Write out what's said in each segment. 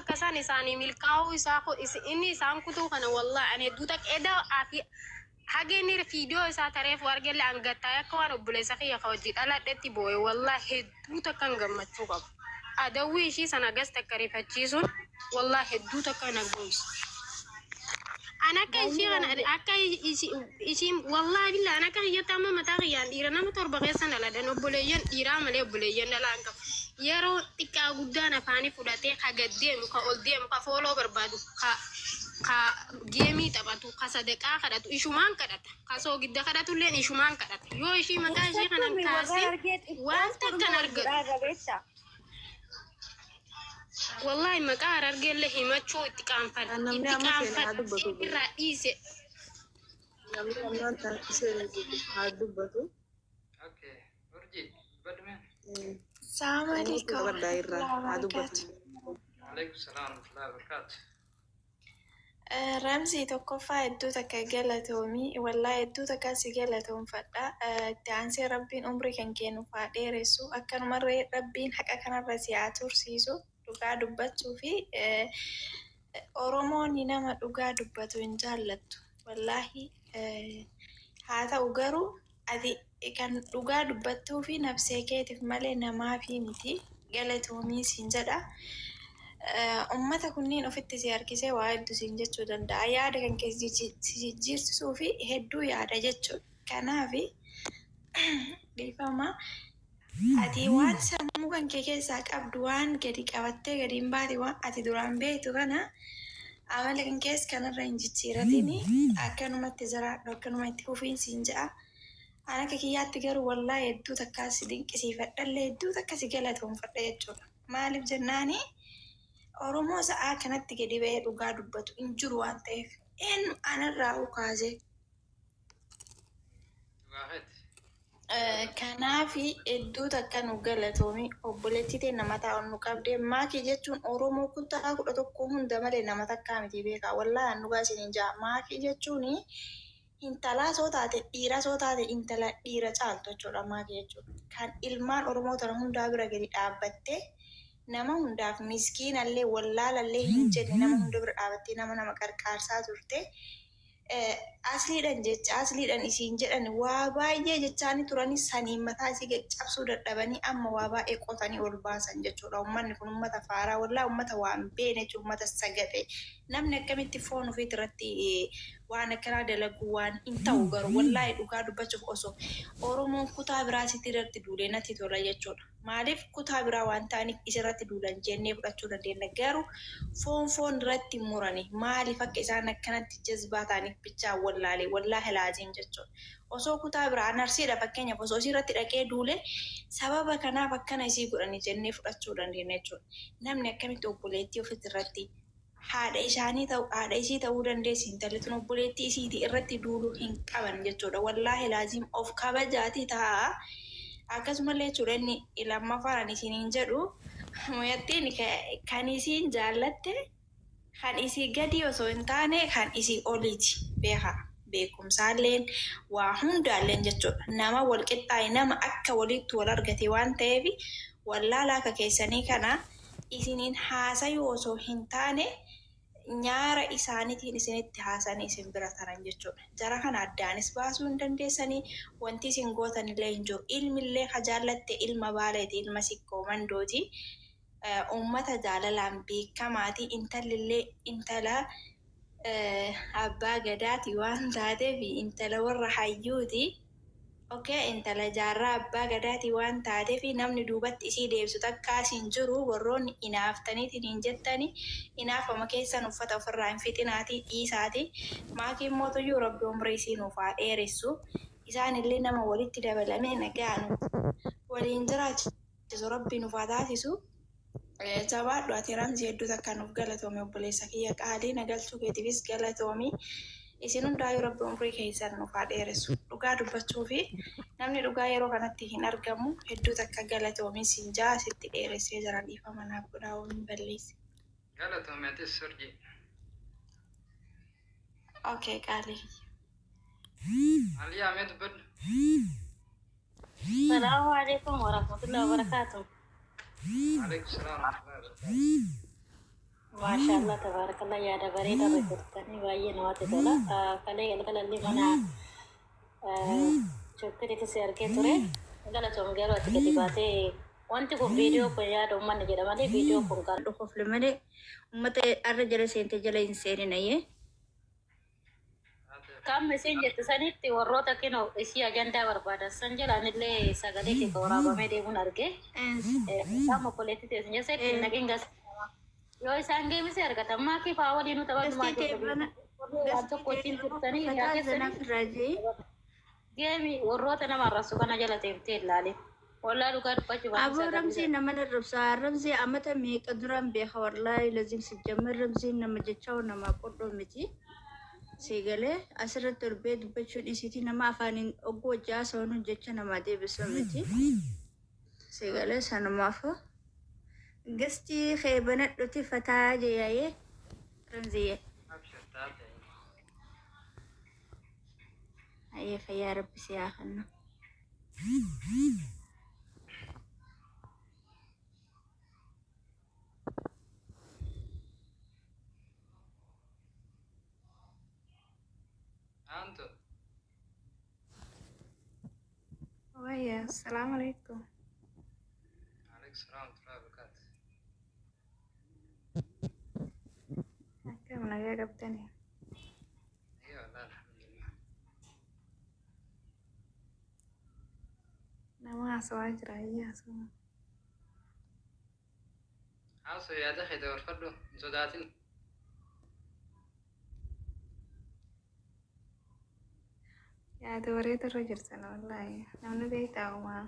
Akka isaan isaanii milkaa'uu isaa inni isaan kutuu kana wallahi ani hedduu takka eda afi haga inni viidiyoo isaa tareefu argelle angattaa'ee akka waan obboleessa kiyya ka hojii dhaladhetti boo'e wallahi hedduu takkan gammachuu qaba. Adawwii ishii sana hagas takka rifachiisuun wallahi hedduu takka na boonsa. An akka ishii Baay'ee kana baay'ee. akka ishiin wallahi billah an akka kiyyatti amma mataa kiyyaan dhiira nama torba keessa dhaladhan obboleeyyan dhiiraa malee obboleeyyan dhalaa hin qabu. Yeroo xiqqaa guddaan afaanii fudhatee ka gad deemu ka ol deemu ka fooloo barbaadu ka ka geemii taphatu ka sadaqaa kadhatu ishumaan kadhata ka soogidda kadhatulleen ishumaan kadhata yoo ishii maqaa ishii Keessattuu kanan nuyi warra kaasin Harargee waan xiqqaas takkan korma wal argatu. godhaa irra beektaa? Wallahi maqaa Harargeellee himachuu itti qaanfadhe Namni itti amma seene haa qaanfadhe dubbatu. irraa dhiise. Namni ammaan tana seene haa dubbatu. Okay. Urjii, dubbadhu mee. Assalamu Namni alaikum qabaddaa irraa warahmatullahi haa dubbatu. wabarakatuh. Alaikum salaam warahmatullahi wabarakatuh. Ramsii tokkoffaa hedduu takka galatoomii wallaahi hedduu takka si galatoomfadha. Itti aansee rabbiin umrii kan kee nuuf haa dheeressu akkanumarree rabbiin haqa kanarra si haa tursiisu dhugaa dubbachuu fi Oromoon nama dhugaa dubbatu hin jaallattu wallaahi haa ta'u garuu ati kan dhugaa dubbattuu fi nafsee keetiif malee namaafi miti galatoomii siin jedha. Ummata kunniin ofitti si harkisee waa hedduu siin jechuu danda'a. Yaada kan kee si jijjiirsisuu fi hedduu yaada jechuudha. Kanaaf dhiifama. Ati waan sammuu kan kee keessaa qabdu waan gadi qabattee gadi hin baate waan ati duraan beektu kana amala kan kees kanarra hin jijjiiratini akkanumatti jiraadhu akkanuma itti fufiin siin jedha. An akka kiyyaatti garuu wallaahi hedduu takkaa si dinqisiifadhallee hedduu takka si galatoomfadha jechuudha. Maaliif jennaani Oromoo sa'aa kanatti gadi ba'ee dhugaa dubbatu hin jiru waan ta'eef eenyu anarraa kaasee. Dhugaa keeti. Kanaafi hedduu takka nu galatoomi obboleettii teenna mataa ol nu qabde maakii jechuun Oromoo kutaa 11 hunda malee nama takkaa miti beekaa wallaahi an dhugaa isiniin ja'a maakii jechuun intalaa soo taate dhiira soo taate intala dhiira caaltu jechuudha maakii jechuun kan ilmaan Oromoo tana hundaa bira gadi dhaabbattee nama hundaaf miskiinallee wallaalallee hin jenne nama hunda bira dhaabattee nama nama qarqaarsaa turte Asliidhan jecha asliidhan isiin jedhan waa baay'ee jechaani turani saniin mataa isii gad cabsuu dadhabanii amma waa baay'ee qotanii ol baasan jechuudha ummanni kun ummata faaraa wallahi ummata waa hin beekne jechuudha ummata sagaxe namni akkamitti foon ofiit irratti waan akkanaa dalaguu waan hin ta'u garuu wallahi dhugaa dubbachuuf osoo oromoon kutaa biraa sitti irratti duulee natti tola jechuudha. Maaliif kutaa biraa waan ta'aniif isirratti duulan jennee fudhachuu dandeenna. Garuu foon foon irratti murani maaliif akka isaan akkanatti jazbaa ta'aniif bichaan wallaale wallaahi laaziim jechuudha. Osoo kutaa biraa an Arsiidha fakkeenyaaf osoo isiirratti dhaqee duule sababa kanaaf akkana isii godhani jennee fudhachuu dandeenna jechuudha. Namni akkamitti obboleettii ofitirratti haadha isaanii ta'u haadha isii ta'uu dandeessi intalli tun obboleettii isiiti irratti duuluu hin qaban jechuudha wallaahi laaziim of kabajaati ta'a akkasumallee jechuudha inni lammaffaan ani isiniin jedhu muyattiin kan isiin jaallatte kan isii gadii osoo hin taane kan isii oliiti beekaa beekumsaalleen waa hundaalleen jechuudha nama wal qixxaaye nama akka waliitti wal argate waan ta'eef wallaala akka keessanii kana isiniin haasayuu osoo hin taane nyaara isaaniitiin isinitti haasa'anii isin bira taran jechuudha. Jara kana addaanis baasuu hin dandeessanii, wanti isin gootanillee hin jiru. Ilmillee ka jaallatte ilma Baaleeti, ilma Sikkoo Mandooti. Uummata jaalalaan beekamaati. Intallillee intala Abbaa Gadaati waan taateef intala warra hayyuuti. Ok intala jaarraa abbaa gadaati waan taatefi namni duubatti isii deebisu takkaas hin jiru warroonni inaaftaniitiin hin jettani inaafama keessan uffata ofirraa hin fixinaatii dhiisaati maakiin mootuyyuu rabbi umrii isii nuuf haa dheeressu isaanillee nama walitti dabalamee nagaan waliin jiraachisu rabbi nuuf haa taasisu. Jabaadhu ati Ramzi hedduu takka nuuf galatoomi obboleessa kiyya qaalii na galchuu keetiifis galatoomi isin hundaayyuu rabbi umrii keessan nuuf haa dheeressu dhugaa dubbachuufi namni dhugaa yeroo kanatti hin argamu hedduu takka galatoomi siin ja'a sitti dheeressee jira dhiifama naaf godhaa waan balleesse. Galatoomi atis Urjii. Okay qaalii kiyya. Aliyaa mee dubbadhu. Salaamu alaikum warahmatullahi wabarakatuh. Waalaikum salaam warahmatullahi wabarakatuh. Maashaallah tabaarakallah, yaada bareedaa irra jirtanii, baay'ee namatti tola. Kalee galgalalli mana chokkiriitti si argee ture. Galatoom, garuu ati gadi baatee wanti kun viidiyoo kun yaada uummanni jedha malee viidiyoo kun kan Dhukufle malee uummata arra jala seente jala hin seeninayyee. Kan isin jette sanitti warroota kinoo isii ajandaa barbaadan san jalaan illee sagalee kee ka waraabamee deemuun arge. Qaama obboleettii teessin jecha naqin gas. Yoo isaan geemisee argatan maakii fa'aa waliin taphatuma. Gastii ta'e bana. Waan tokko ittiin turtanii yaa Fataa keessanii zanaaf irraa jee. Geemi warroota nama arrabsu kana jala deemtee ilaali. Wallaa dhugaa dubbachuu Aboo, Ramzii nama arrabsaa. Ramzii amata meeqa duraan beeka, wallaahi lazim sijjamar Ramziin nama jechaa nama qodhoo miti. Siigalee asirratti ol bee dubbachuun isiitii nama afaaniin oggoo hojjaa jecha namaa deebisuu miti. Siigalee sanumaafuu. Gastii kee banadhuti fataa jeeyaayee Ramziyyee. Abshir taate. Ayyee, fayyaa rabbi si haa kennu. Antu. Waya, assalamu alaikum. Alaikum salaam wa rahmatullahi wa barakatuh. Akkam, nagaa qabdanii? Iya wallah, alhamdulillah. Nama haasawaa jira, ayyaa haasawaa. Haasoo, yaada kee dabarfadhu, hin sodaatin. Yaada bareeda irra jirtan wallaahi. Namni beektaa uumaa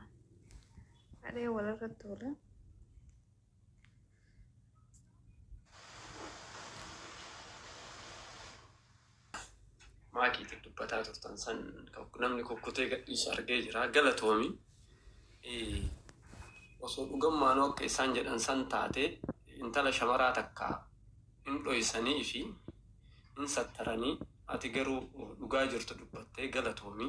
hadhee walirra tuula. Maakiitiin dubbataa turtan san namni kukkutee gadhiisu argee jira. Galatoomi. Osoo dhugammaanuu akka isaan jedhan san taate, intala shamaraa takka hin dhoysanii fi hin sattaranii, ati garuu dhugaa jirtu dubbattee, galatoomi.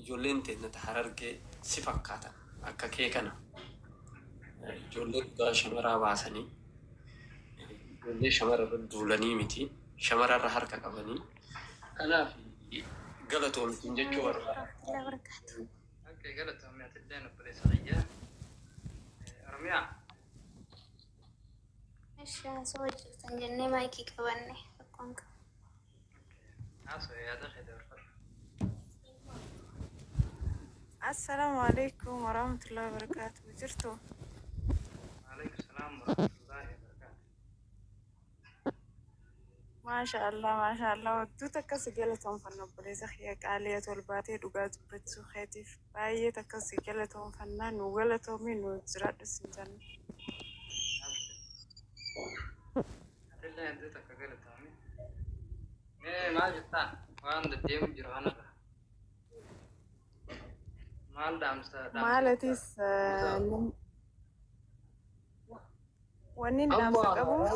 Ijoolleen teennata Harargee si fakkaatan akka kee kana. Ijoollee dhugaa shamaraa baasanii, ijoollee shamararra duulanii miti, shamararra harka qabanii. Kanaaf galatoomtiin jechuu barbaada. Okay, galatoomii, atilleen obboleessa kiyya. Oromiyaa. Ishi, haasawaa jirtan jennee maayikii qabanne rakkoon qaba. Haasoo, yaada kee dabarfadhu. Assalaamu alaikum warahmatullahi wabarakatuh. Jirtu? Alaikum salaam wa rahmatullahi wa barakatuh. Maasha Allah, maasha Allah. Hedduu takka si galatoonfanna, obboleessa kiyya qaalii, ati ol baatee dhugaa dubbachuu keetiif baay'ee takka si galatoonfannaa. Nu galatoomii, nu jiraadhu sin jenna. Atillee hedduu takka galatoomii. Mee maal jettaa waan deddeemu jiru kanarra? Maal dhaamsa dhaamsa? Maalatis wanni dhaamsa qabuuf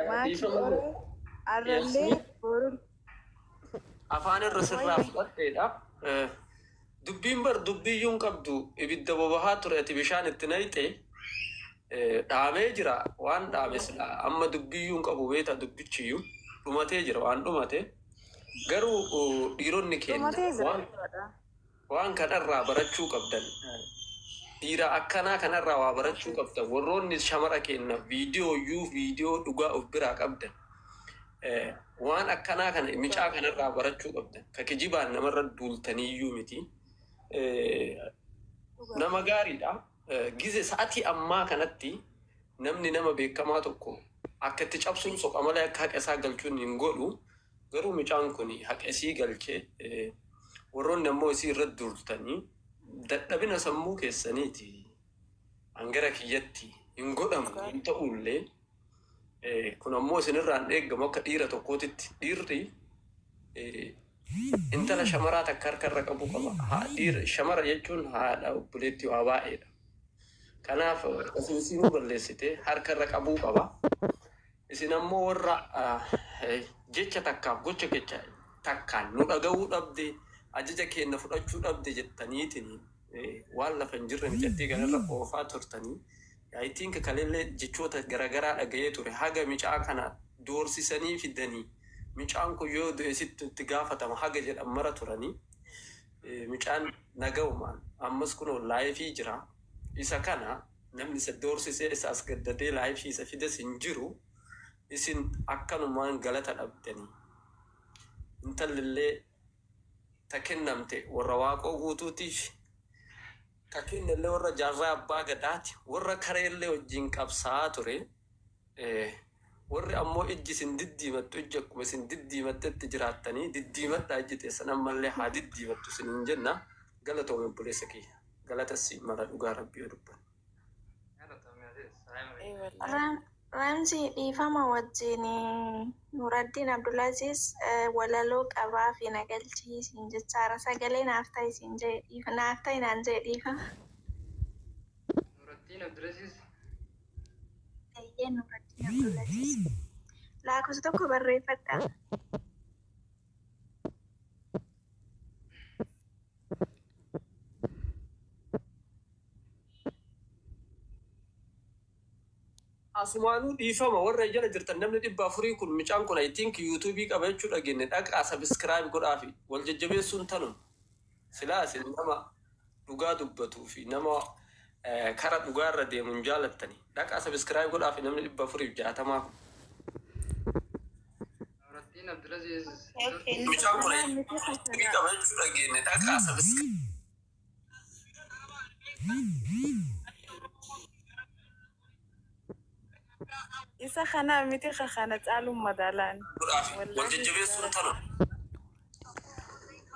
maakii boruu arrallee boruu Afaan irra sirraa fudhadheedha. Dubbiin bar dubbiyyuun qabdu ibidda bobahaa ture, ati bishaan itti naqxe dhaamee jira. Waan dhaame sila amma dubbiyyuun qabu beeta, dubbichiyyuu dhumatee jira, waan dhumate. Garuu dhiironni keenya Dhumatee jira. waan waan kanarraa barachuu qabdan. Dhiira akkanaa kanarraa waa barachuu qabdan. Warroonni shamara kenna viidiyoo iyyuu viidiyoo dhugaa of biraa qabdan. Waan akkanaa kana micaa kanarraa barachuu qabdan. Ka kijibaan namarra duultaniiyyuu miti. Nama gaariidha. Gize sa'atii ammaa kanatti namni nama beekamaa tokko akka itti cabsuun soqa malee akka haqa isaa galchuun hin godhu. Garuu micaan kun haqa isii galchee, warroonni ammoo isii irra duultanii dadhabina sammuu keessaniiti. Hangara kiyyatti hin godhamu, hin ta'ullee. Kun ammoo isinirraan eeggamu akka dhiira tokkootitti dhiirri intala shamaraa takka harka irra qabu qaba. Dhiira shamara jechuun haadha obboleettii waa baay'eedha. Kanaaf isin isinuu balleessite harka irra qabuu qaba. Isin ammoo warra jecha takkaaf gocha kecha takkaan nu dhaga'uu dhabde, ajaja keenya fudhachuu dhabde jettaniitiin waan lafa hin jirre micattii kanarra oofaa turtanii. I think kalellee jechoota garaagaraa dhaga'ee ture. Haga micaa kana doorsisanii fidanii, micaan kun yoo du'e sitti itti gaafatama haga jedhan mara turanii. Micaan naga'umaan ammas kunoo live jira. Isa kana namni isa doorsisee isa as gaddadee live isa fides hin jiru. Isin akkanumaan galata dhabdanii. Intallillee ta kennamte warra Waaqoo Guutuutiif, ta kennallee warra Jaarraa Abbaa Gadaati, warra kareellee wajjin qabsaa'aa ture. Warri ammoo ijji isin diddiimattu, ijji akkuma isin diddiimattetti jiraattanii diddiimadhaa, ijji teessan ammallee haa diddiimattu isiniin jenna. Galatoome obboleessa kiyya. Galata si mala, dhugaa Rabbii yoo dubbanne. Ramzi, dhiifama wajjin, Nuraddiin Abdulaziz walaloo qabaa fi nagalchiisiin jechaara, sagalee naaf ta'i siin jee, naaf ta'i naan jee, dhiifama. Nuraddiin Abdulaziz. Eeyyee, Nuraddiin Abdulaziz. Lakkoofsa 1 barreeffadha. Asumaanuu dhiifama warra jala jirtan, namni 400 kun, micaan kun I think YouTube qaba jechuu dhageenye, dhaqaa subscribe godhaafi. Wal jajjabeessuun tanuma. Silaa isin nama dhugaa dubbatuu fi nama kara dhugaa irra deemu hin jaalattani. Dhaqaa subscribe godhaafi namni 460 kun. Nuraddiin Abdulaziz. Micaan kun YouTube qaba jechuu dhageenye, dhaqaa subscribe. Isa kana miti, kana caaluun madaalaan. Godhaafi wal jajjabeessuun tanuma.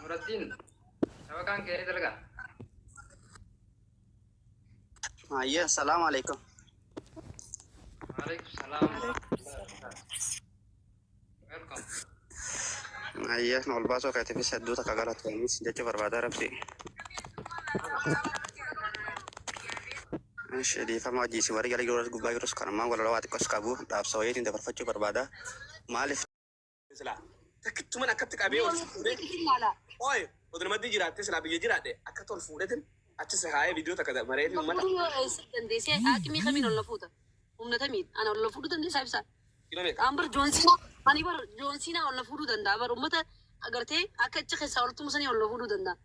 Nuraddiin. Shabakaan kee ni dalagaa? Ayya, salaamu alaikum. Waalaikum salaam. Welcome. Ayya, nu ol baasuu keetiifis hedduu takka galatoomis jechuu barbaada, Rabbi. Ishi, dhiifama hojii si warri jala jiru gubbaa jirus kanumaan walaloo waa xiqqoos qabu dhaabsa wayiitiin dabarfachuu barbaada. Maaliif Silaa takkittuman akkatti qabee ol fuudhee, ooy, odumatti jiraatte, silaa biyya jiraadhe akka tol fuudhetin achi si haayee viidiyoo takka maree fi uummata. Yoo eessa dandeessee haakimii kamiin ol na fuuta? Humna tamiin ana ol na fuudhuu dandeessaa, ibsaa? Kiiloo meeqa? An bar John Cena, ani bar John Cena ol na fuudhuu danda'a bar, uummata agartee akka achi keessaa ol tumusanii ol na fuudhuu danda'a.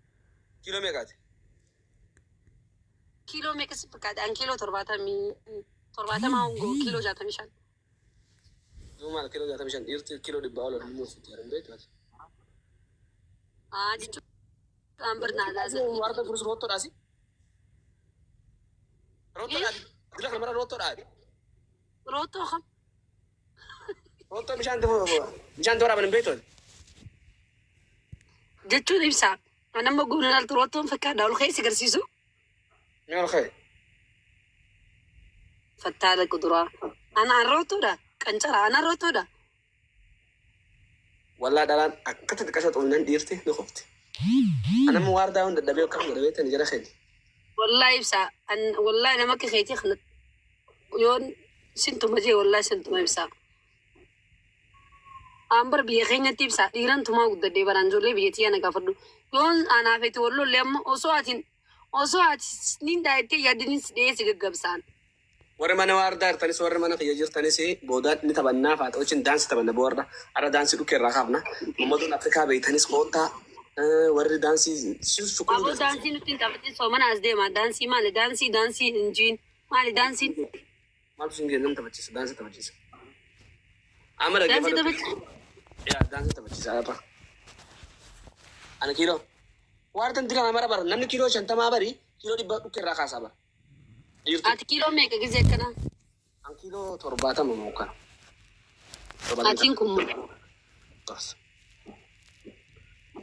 Kiiloo meeqaati? Kiiloo meeqa si fakkaate? An kiiloo 70 hongoo kiiloo 65. Yoo maal, kiiloo 65, dhiirti kiiloo 100 ol ol fuuti jedhamu beektu ati. Aa, jechuun an bar naadhaa. Warra kunis roottoodhaasi. Roottoodhaati. Dila kana mara roottoodhaati. Roottoo kam? Roottoo bishaan waraaban hin beektu ati. Jechuun ibsaa. An amma guunan altu roottoon fakkaadha ol keessa agarsiisu. Mee ol ka'e. Fattaala kuduraa. Ana an roottoodha. Qancara ana roottoodha. Wallaa dhalaan akkatti xiqqasha xuminaan dhiirti ni qofti. Anamma waardaa hunda dadhabee akkam godha beektani jara keenya. Wallahi ibsaa. An wallahi nama akka keetii kana yoon sintuma jee, wallahi sintuma ibsaa. An bar biyya keenyatti ibsaa dhiiran tumaa guddadhee baraan ijoollee biyya tiyyaa na gaafadhu. Yoon anaaf itti wallollee amma osoo ati nin daa'ittee yaadinin si dhiyeessi gaggabsaan. Warri mana waardaa jirtanis, warri mana kiyya jirtanis, booda ni taphannaa, faata wajjin daansii taphanna boorra. Har'a daansii dhukkee irraa kaafna. Ummatoonni Afrikaa beeytanis koottaa, warri daansii sukuu. Aboo, daansii nutti hin taphatin, soomana as deema. Daansii maali? Daansii daansii hinjiin maali daansiin? Maaltu sin kennan taphachiisa, daansii taphachiisa. Amma Daansii dhaggeeffadhu. taphachiisa. Yaa, daansii taphachiisa har'a. Ana kiiloo. Waardan dila mara bara namni kiiloo 50 bari kiiloo 100 dhukkee irraa kaasaa bara. Dhiirti. Ati kiiloo meeqa gisee akkanaa? An kiiloo 70 moo kana. Atiin kun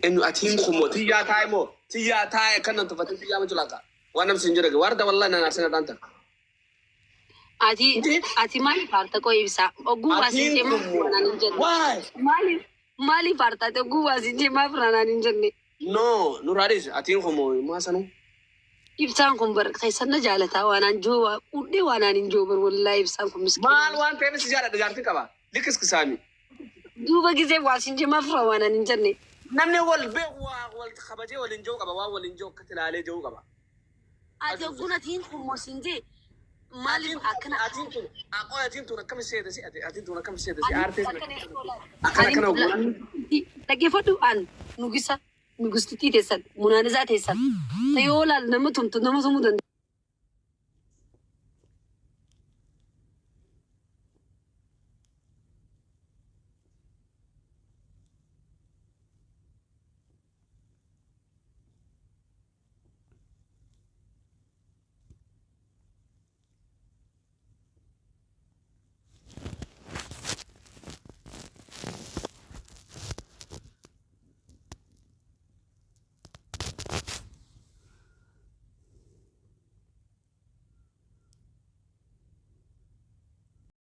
Eenyu atiin kun moo tiyyaa taa'e, moo tiyyaa taa'e akkan nan tuffatin, tiyyaa ma julaaka. Waan namsi hin jedhe waarda, wallahi nan arsina dhaanta. Ati maaliif aarta qoo, ibsaa? Oguu Atiin waasiin kun maaf moo ranaan hin jenne? Why? Maaliif aarta ati? Oguu waasiin maaf ranaan hin jenne? No, nurraa dhiisi, atiin kun moo maa sanuu. Ibsaan kun bar keessan na jaalataa waan an joo qudhee waan an hin joo bar, wallahi ibsaan kun miskiina. Maal waan ta'eef si jaaladha, jaartiin qaba. Likiskisaami. Duuba gisee waasiin maaf waan an hin jenne? Namni wal beeku waa wal kabajee waliin jiru qaba, waan waliin jiru akkatti ilaalee jiru qaba. Ati ogguun atiin kun moo siin jee Maaliif akkana? Atiin tun aqoo atiin tun akkam seete si ati atiin tun akkam seete si aartee Akkana akkana akkana ogummaa. Dhaggeeffadhu, an nugisa nugustittii teessan munaanizaa teessan yoo laal nama tumtu nama tumuu danda'a.